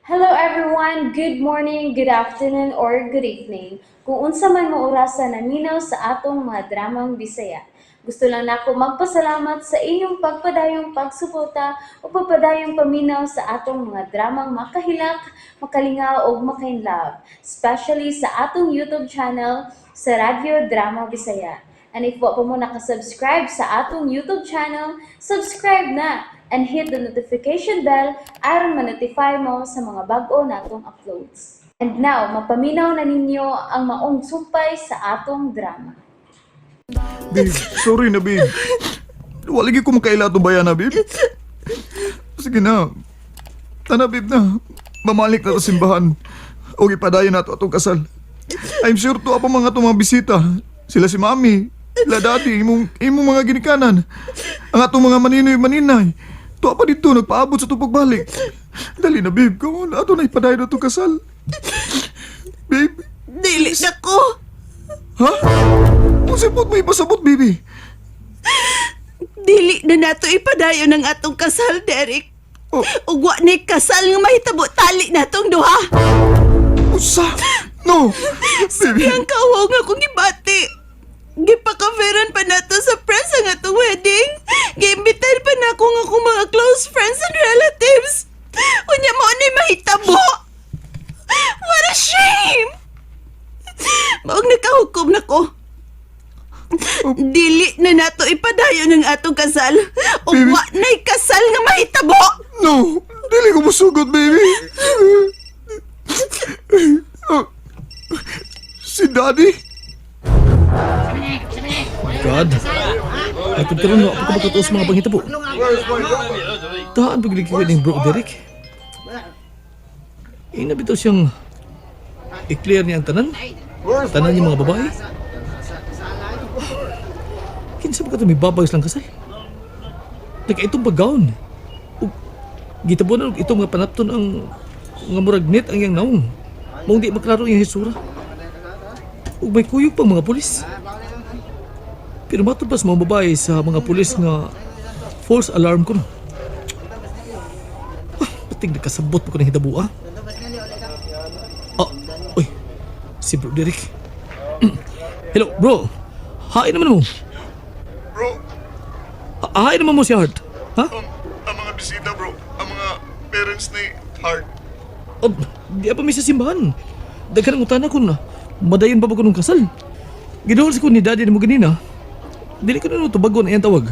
Hello everyone! Good morning, good afternoon, or good evening. Kung unsa man mo orasa naminaw sa atong mga dramang Bisaya. Gusto lang nako magpasalamat sa inyong pagpadayong pagsuporta o pagpadayong paminaw sa atong mga dramang makahilak, makalingaw ug makainlove, especially sa atong YouTube channel sa Radyo Drama Bisaya. And if wa pa mo nakasubscribe sa atong YouTube channel, subscribe na and hit the notification bell aron ma-notify mo sa mga bag-o natong uploads. And now, mapaminaw na ninyo ang maong sumpay sa atong drama. Babe, sorry na, babe. Wala ko makaila itong bayan na, babe. Sige na. Tana, babe, na. Mamalik na sa simbahan. O ipadayon na ito atong kasal. I'm sure to apa mga itong mga bisita. Sila si mami, sila daddy, imong mga ginikanan. Ang atong mga maninoy maninay. Tuwa pa dito, nagpaabot sa itong pagbalik. Dali na, babe. Come on, ato na ipadayon na itong kasal. Babe, Dili na ko. Ha? Kung sipot mo ipasabot, baby. Dili na nato ipadayon ang atong kasal, Derek. Oh. Ug wa ni kasal nga mahitabo tali natong duha. Usa! No! Baby! Ang kauhaw nga akong gibati. Gipakaveran pa nato sa press ang atong wedding. Giimbitar pa nako nga akong mga close friends and relatives. Unya mao ni mahitabo. What a shame! Maong nakahukom na ko. Dili na nato ipadayon ang atong kasal. Ug Baby. wa na'y kasal nga mahitabo. No! Dili ko musugot, baby! Oh, si Daddy? God. Ay kung karon wa pa ko makatuos mga panghitabo. Taan pag ko ning bro Derek. Ina bitaw siyang i-clear niya ang tanan. Tanan niya mga babae. Kinsa ba ka may babag silang kasal? Nagka itong paggaon. Ug gitabo na og itong nga panapton ang nga murag net ang iyang naong. Maong di maklaro ang iyang hisura. Ug may kuyog pang mga pulis. Pero matod pa sa mga babae sa mga pulis nga false alarm ko no. Ah, patig nakasabot pa ko ng hitabo ah. Ah, uy, si Bro Derek. Hello, bro. Hain naman mo. Bro, Hain naman mo si Hart. Ha? ang mga bisita, bro. Ang mga parents ni Hart. Oh, di pa mi sa simbahan. Daghan ang utana ko na. Madayon pa ba ko nung kasal? Giduol sa ko ni daddy mo ganina. Dili ko na tubagon ang iyang tawag.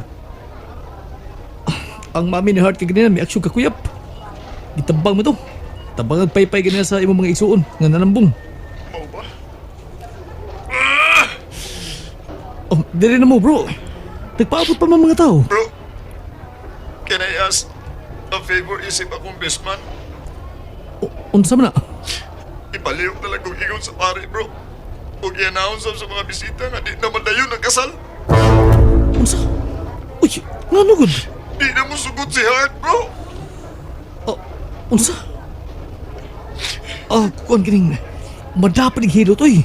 Ah, ang mami ni Hart kay ganina may aksyon kakuyap. Gitabang mo to. Tabang ang paypay ganina sa imong mga igsuon nga nanambong. Mao ba? Oh, dili na mo, bro. Nagpaabot pa man mga tao. Bro, can I ask a favor isip akong best man? O, unsa man na? Ipalihok na lang kong ingon sa pare, bro. Huwag i-announce sa mga bisita nga di na madayon ang kasal. Unsa? Uy, ngano gud? Di na mo sugot si Hart, bro. Oh, unsa? Ah, kuan kining madapat ning hilot oy.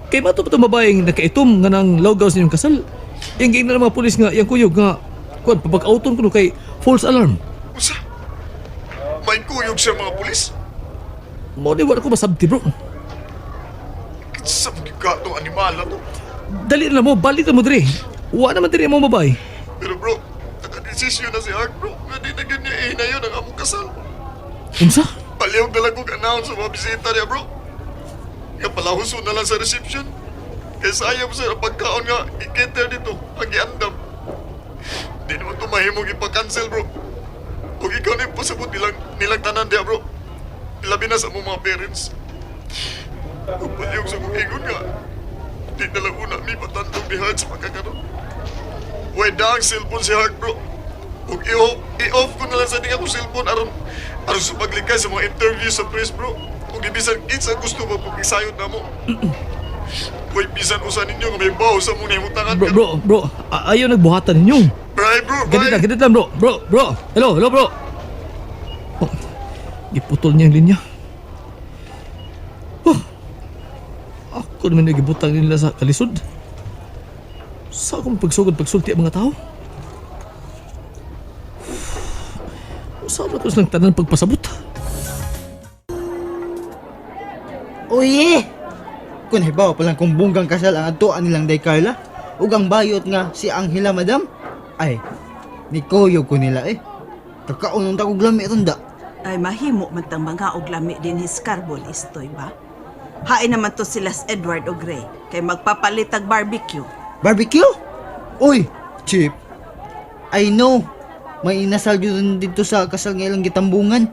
Kay mato pa itong babaeng nakaitom nga nang lawgaw sa inyong kasal. Iyang giingnan ng mga pulis nga iyang kuyog nga kuan pabag-auton kuno kay false alarm. Usa? May kuyog siya mga pulis. Mao ni wala ko masabti, bro. Sa mga tong animal na to. Dali na mo, balik na mo diri. Wa naman diri ang mga babae. Pero bro, nakadesisyon na si Hart, bro. Nga di na ganyan ihinayon ang among kasal. Unsa? Palihog na lang kong announce sa mga bisita niya, bro. Nga palahuso na lang sa reception. Kaya sayang sa pagkaon nga i-cater dito, ang giandam. Di naman ito mahimong ipa-cancel, bro. Kung ikaw na yung pasabot nilang tanan diya, bro. Labi na sa among mga parents. Kung palihog sa kong ingon nga, di na lang una mi patandong ni Hart sa pagkakaroon. Way daang cellphone si Hart, bro. Ug i-off ko na lang sa di akong cellphone aron aron sa paglikay sa mga interview sa press, bro. Ug ibisan kinsa gusto mo pag-isayod na mo. Way bisan usa ninyo nga may bawo sa mong nahimutangan. Bro, bro, bro, ayaw nagbuhatan ninyo. Bray, bro, Ganit bye. lang, ganit lang, bro. Bro, bro. Hello, hello, bro. Oh, giputol niya ang linya. Oh, ako naman nagibutang nila sa kalisod. Sa akong pagsugod pagsulti ang mga tao. Usa ba ko silang tanan pagpasabot? Oye! Kun hibaw pa lang kung bunggang kasal ang adtuan nilang Day Carla ug ang bayot nga si Angela madam. Ay, nikuyog ko nila eh. Kakaon unta kog lami ron da. Ay mahimo man tang mga og lami din his carbol istoy ba? Hain naman to sila sa Edward og Gray kay magpapalit og barbecue. Barbecue? Uy, Chip. I know. May inasal yun dito sa kasal nga ilang gitambungan.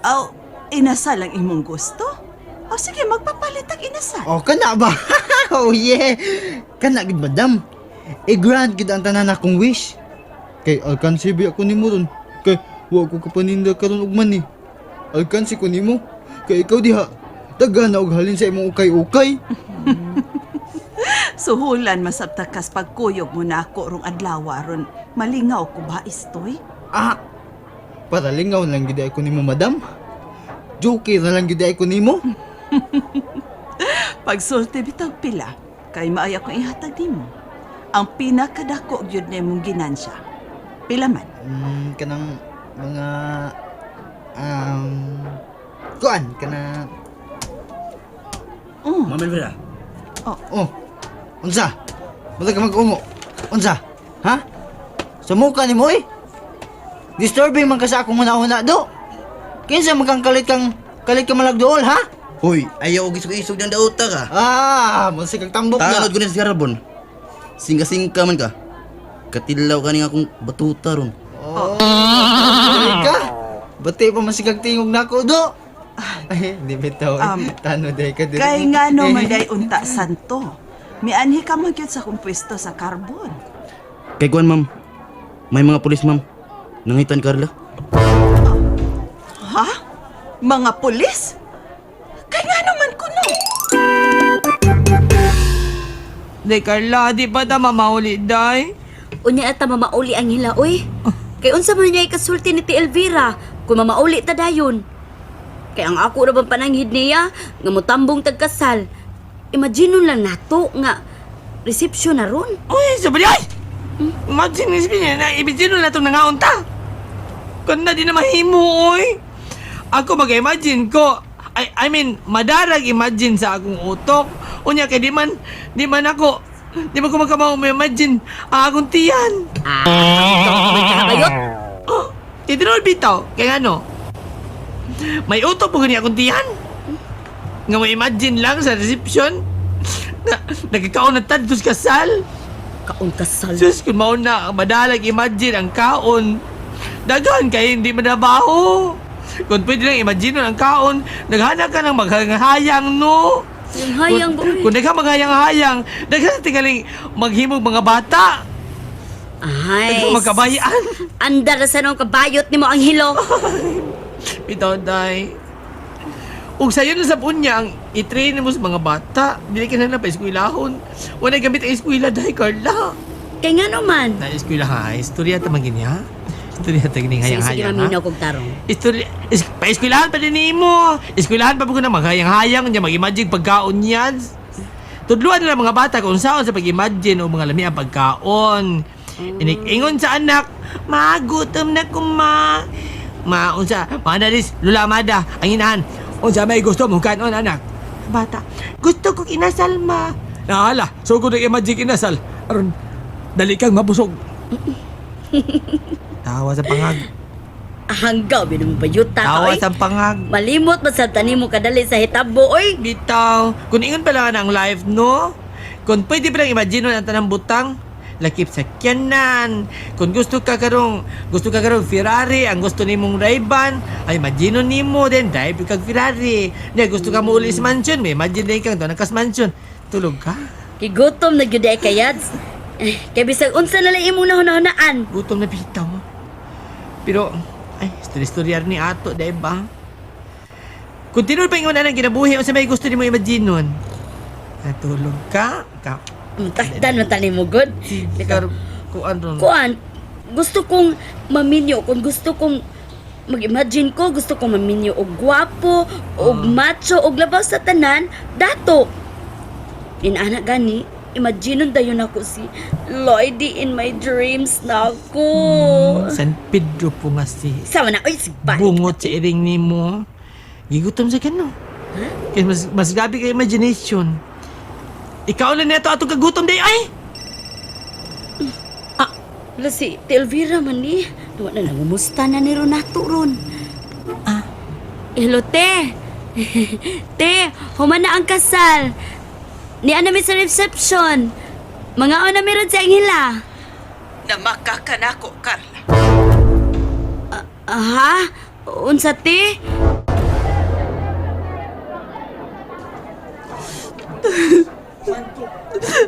Aw, inasal ang imong gusto? O sige, magpapalit og inasal. Oh, kana ba? Oh yeah. Kana gid madam. I-grant gid ang tanan akong wish. Kay alkansi bi ako nimo ron. Kay wa ko kapaninda karon og mani. Alkansi ko nimo. Kay ikaw diha. Taga na og halin sa imong ukay-ukay. Suhulan masabta kas pagkuyog mo na ako rong adlaw ron. Malingaw ko ba istoy? Ah. Para lingaw lang gid ako nimo madam. Joke na lang gid ako nimo. Pagsulti bitaw pila, kay maay akong ihatag nimo. Ang pinakadako gyud nimong ginansya. Pila man? Kanang mga kuan kana. Ma'am Elvira, Oh. Unsa? Wala ka mag-ungo. Unsa? Ha? Sa mukha ni mo eh. Disturbing man ka sa akong una-una do. Kinsa man kang kalit kang kalit ka malagduol ha? Hoy, ayaw og isog-isog ng dauta ka. Ah, masig kang tambok na. Tanod ko ni si Carbon. Singka-singka man ka. Katilaw ka ni akong batuta ron. Oh, dali ka. Bati pa masigag tingog nako do. Ay, di bitaw. Tanod ay ka diri. Kay nga no man day unta santo. Mianhi ka man gyud sa akong pwesto sa carbon. Kay kuan ma'am. May mga pulis ma'am. Nangitan Carla. Ha? Mga pulis? Kay nga naman kuno. Day Carla, di ba ta mamauli, day? Unya ata mamauli ang hila, oy. Kay unsa man niya ikasulti ni Ti Elvira kung mamauli ta dayon. Kay ang ako ra bang pananghid niya nga motambong tagkasal. Imagine lang nato nga reception na ron. Uy, sabi ay! Imagine ni niya na imagine na itong nangaon ta. Kung na di na mahimo, oy. Ako mag-imagine ko, I mean, madarag imagine sa akong utok. Unya kay di man ko magkamaw ma-imagine ang akong tiyan. Ah, kabayot. Oh, titinol bitaw. Kaya ano, may utok po gani akong tiyan. Nga ma-imagine lang sa reception na nagkakaon na tadtos kasal. Kaon kasal. Sus, kung mauna, ang madalag imagine ang kaon. Daghan kay hindi manabaho. Kung pwede lang imagine ang kaon, naghana ka ng maghayang no. Yung hayang ba? Kung, kung daghan maghayang-hayang, daghan sa tingaling maghimog mga bata. Ay. Daghan magkabayan. Andar na sa nung kabayot nimo ang hilo. Bitaw, day. Ug sayo na sa punya ang i-train mo sa mga bata. Dili ka na na pa eskwelahon. Wala gamit ang eskwela, day, Carla. Kay nga naman. Na eskwela ha, istorya ta man gini ha. Istorya ta gini Sige, sige, hayang-hayang ha. maminaw kog tarong. Istorya, paeskwelahan pa din nimo. Eskwelahan pa po ko na maghayang-hayang niya, mag-imagine pagkaon niyan. Tudluan nila mga bata kung saan sa pag-imagine o mga lami ang pagkaon. Inik-ingon sa anak, magutom na kuma. Ma, unsa, maanalis, lula mada, ang inahan. Unsa may gusto mo kanon anak? Bata, gusto kong inasal ma. Nahala, so kung nag-imagine inasal, aron dali kang mabusog. Tawa sa pangag. Hanggaw, binong bayuta ka, Tawa oy. sa pangag. Malimot man sa tanim mo kadali sa hitabo, oy. Bitaw. Kung ingon pala nga na ang life, no? Kung pwede pa lang imagine ang tanang butang, lakip sa kiyanan. Kung gusto ka karong Ferrari, ang gusto nimong Ray-Ban, ay imagine nimo then drive kag Ferrari. Nya gusto ka mo uli sa mansion, may imagine din kang doon kas mansion. Tulog ka. Kigutom na gyud ay kayads. Eh, kay bisag unsa na lang imong nahunahunaan. Gutom na bitaw. Pero, ay, istorya ni ato, di ba? Kung tinuod pa ingon ang kinabuhi, unsa may gusto nimo imagine nun? Natulog ka, ka. Takdan man tani mo good. Kar, kuan ron. Kuan, gusto kong maminyo kung gusto kong mag-imagine ko, gusto kong maminyo og gwapo, og macho, og labaw sa tanan, dato. Inaana gani, imagine dayon ako si Lloydie in my dreams na ako. San Pedro po nga si Sama na, oy, sigpa. bungot sa iring nimo. Gigutom sa kano. Kay mas grabe kay imagination. Ikaw lang neto atong kagutom day ay. Wala si Ate Elvira man ni. Duwa na nangumusta na ni Ronato ron. Ah. Hello, te. Te, human na ang kasal. Niya na mi sa reception. Mga na meron sa Angela. Namaka ka nako, Carla. Aha? Unsa, te?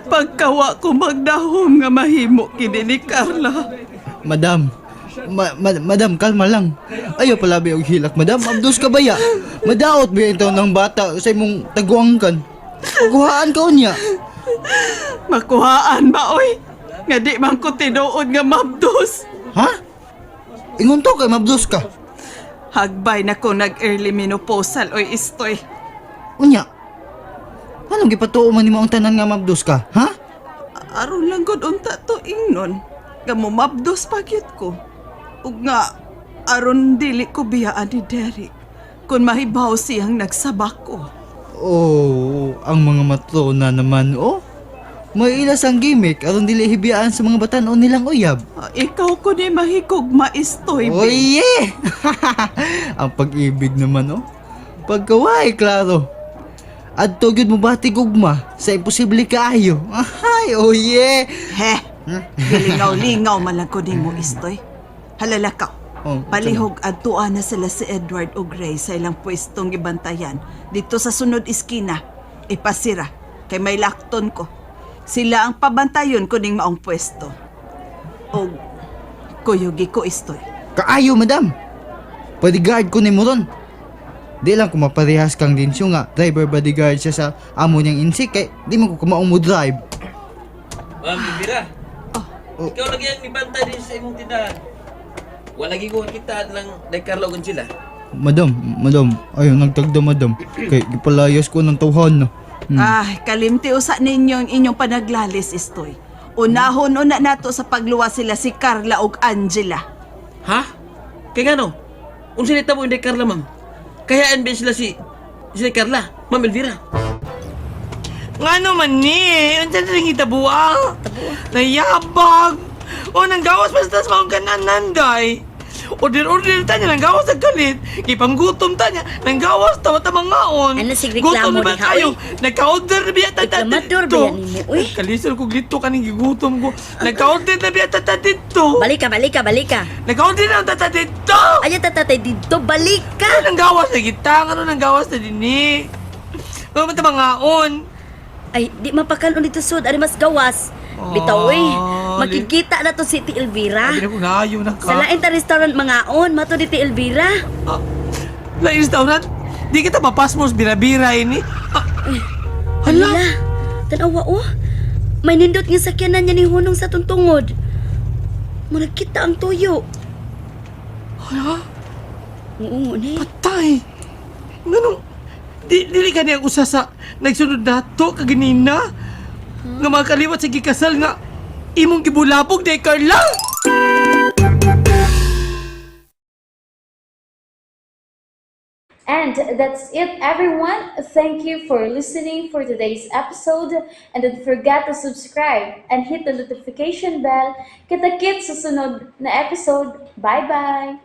Pagkawa ko magdahom nga mahimo kini ni Carla. Madam, madam, kalma lang. Ayaw palabi og hilak, madam. Abdos ka baya. Madaot ba yung taon ng bata sa imong taguangkan? Pagkuhaan ka unya. Makuhaan ba, oy? Nga di man ko tinuod nga mabdos. Ha? Ingon to kay mabdos ka. Hagbay na ko nag-early menopausal, oy, istoy. Unya. Anong gipatuo man nimo ang tanan nga mabdos ka, ha? Aron lang gud unta to ingnon. Nga mumabdos pagyud ko. Ug nga aron dili ko biyaan ni Derek. Kung mahibaw siyang nagsabak ko. Oh, ang mga matrona naman, oh. May ilas ang gimmick aron dili hibiyaan sa mga batan-on nilang uyab. Ah, ikaw ko ni mahikog maistoy, Oh, be. yeah! Ang pag-ibig naman, oh. Pagkaway, klaro. Adto gyud mo bati gugma sa imposible kaayo. Ay, oh yeah. He, gilingaw-lingaw man lang ko nimo istoy. Halala ka. Oh, Palihog adtua na sila si Edward o Gray sa ilang pwestong gibantayan dito sa sunod iskina. Ipasira kay may lakton ko. Sila ang pabantayon kuning maong pwesto. Og kuyugi ko istoy. Kaayo, madam. Bodyguard ko nimo ron. Di lang ko maparehas kang dinsyo nga driver bodyguard siya sa amo niyang insik kay di man ko kumaong mo drive. Ma'am Elvira. Oh. Ikaw lagi ang ibantay din sa imong tindahan. Wala lagi ko kakitaan lang kay Carlo ug sila. Madam, madam, ayun nagtagda madam. Kay gipalayas ko ng tawhan na. Ay, kalimti usa ninyo ang inyong panaglalis istoy. Unahon una nato sa pagluwa sila si Carla ug Angela. Ha? Kay ngano? Unsa ni tabo hindi Carla, ma'am? Kayaan ba sila si si Carla, Ma'am Elvira? Ngano man ni? Unsa na ring itabuang? Nayabag! O nanggawas pa sa tas maong kananan, day. Order-order ta niya, nanggawas ang kalit. Gipanggutom ta niya, nanggawas ta, wata mangaon. Ano, sig reklamo Gutom na ba diha, kayo? oy? Nagka-order na biya ta ta Reklamador dito. ba yan nimo, oy? Kalisod ko glito kaning gigutom ko. Nagka-order na biya ta ta dito. Balik ka, balik ka, balik ka. Nagka-order na ta ta dito. Ayaw tatatay dito, balik ka! Ano nang gawas na kita? Ano nang gawas na dini? Ano man mangaon? Ay, di mapakalon dito sud, ari mas gawas. Bitaw eh, Ah, makikita na to si Ate Elvira. Ay, ko naayo na ka. Sa lain ta restaurant mangaon, mato di Ate Elvira. Ah, lain restaurant? Di kita mapasmos bira-bira ini. Ah, hala! Hala, tanawa oh. May nindot nga sakyanan niya ni Hunong sa tuntungod. Murag kita ang tuyo. Hala? Oo, ni. Patay! Nganong, dili ka niya ang usa sa nagsunod nato kaganina? Nga mga kaliwat sa gikasal nga imong gibulabog day Carla! And that's it, everyone. Thank you for listening for today's episode. And don't forget to subscribe and hit the notification bell. Kita-kits sa sunod na episode. Bye-bye!